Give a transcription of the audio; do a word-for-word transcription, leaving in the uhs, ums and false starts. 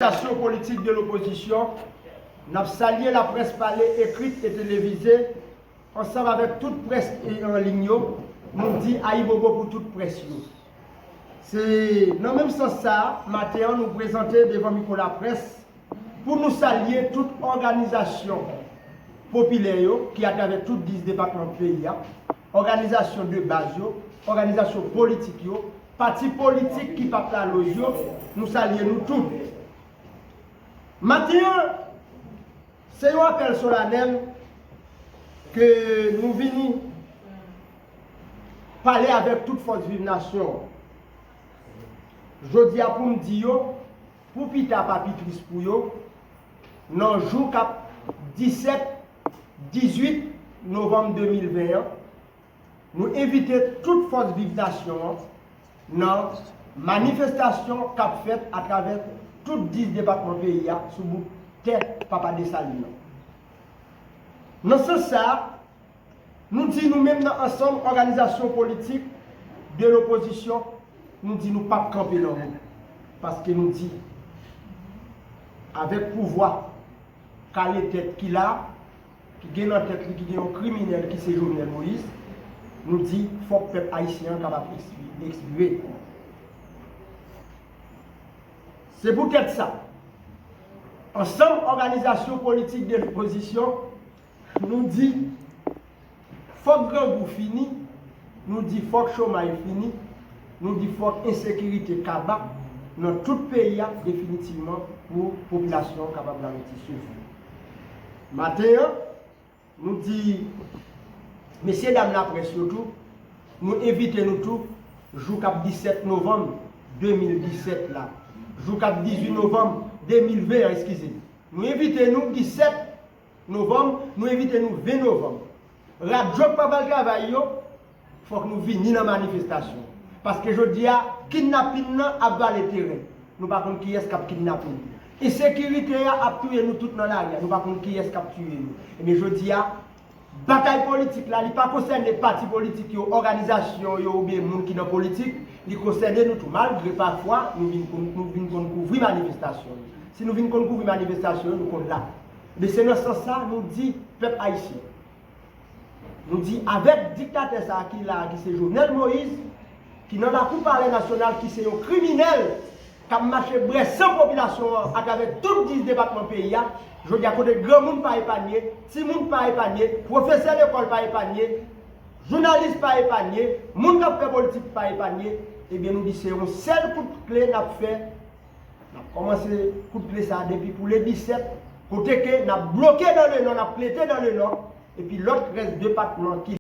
Òganizasyon politik de lopozisyon, n ap salye laprès pale, ekrit e televize, ansanm avèk tout près e an liy yo, nou di ayibobo pou tout près yo. Se nan menm sans sa a, maten an, nou prezante devan mikwo laprès pou nou salye tout òganizasyon popilè yo ki atravè tout dis depatman peyi a, òganizasyon de baz yo, òganizasyon politik yo, pati politik ki p ap laloz yo, nou salye nou tout. Maten an, se yon apèl solanèl ke nou vini pale avèk tout fòs viv nasyon an. Jodi a, pou m di yo, pou pita pa pi tris pou yo, nan jou k ap disèt, dizuit novanm de mil ven an, nou envite tout fòs viv nasyon an nan manifestasyon k ap fèt atravè tout dis depatman peyi a sou bout tè Papa Desalin nan. Nan sans sa a, nou di nou menm nan ansanm òganizasyon politik de lopozisyon, nou di nou p ap kanpe nan wout. Paske nou di, avèk pouvwa kale tèt ki la, ki gen nan tèt li, ki gen yon kriminèl ki se Jovenel Moïse, nou di fòk pèp ayisyen an kapab ekspri-, ekspire. Se poutèt sa, ansanm òganizasyon politik de lopozisyon, nou di fòk grangou fini, nou di fòk chomay fini, nou di fòk ensekirite kaba nan tout peyi a definitivman pou popilasyon an kapab ralanti souf. Maten an, nou di mesye dam laprès yo tou, nou envite nou tou jou k ap disèt novanm de mil disèt la, jou k ap dizuit novanm de mil ven an, eskize m. Nou envite nou disèt novanm, nou envite nou ven novanm. Radyo k pa pral travay yo, fòk nou vini nan manifestasyon. Paske jodi a, kidnapin nan ap vale teren. Nou pa konn kiyès k ap kidnape nou. Ensekirite a ap touye nou tout nan lari a. Nou pa konn kiyès k ap tiye nou. Ebyen, jodi a, batay politik la, li pa konsène pati politik yo, òganizasyon yo oubyen moun ki nan politik. Li konsène nou tou. Malgre pafwa, nou vin konn, nou vin konn kouvri manifestasyon yo. Si nou vin konn kouvri manifestasyon yo, nou konn la. Men se nan sans sa, nou di pèp ayisyen. Nou di avèk diktatè sa a ki la a, ki se Jovenel Moïse, ki nan lakou Palè Nasyonal, ki se yon kriminèl k ap mache bwè san popilasyon an atravè tout dis depatman peyi a, jodi a kote granmoun pa epanye, timoun pa epanye, pwofesè lekòl pa epanye, jounalis pa epanye, moun k ap fè politik pa epanye, ebyen nou di se yon sèl kout kle n ap fè. N ap kòmanse kout kle sa a depi pou le disèt, kote ke n ap bloke dan le nò, n ap klete dan le nò, epi lòt rès depatman ki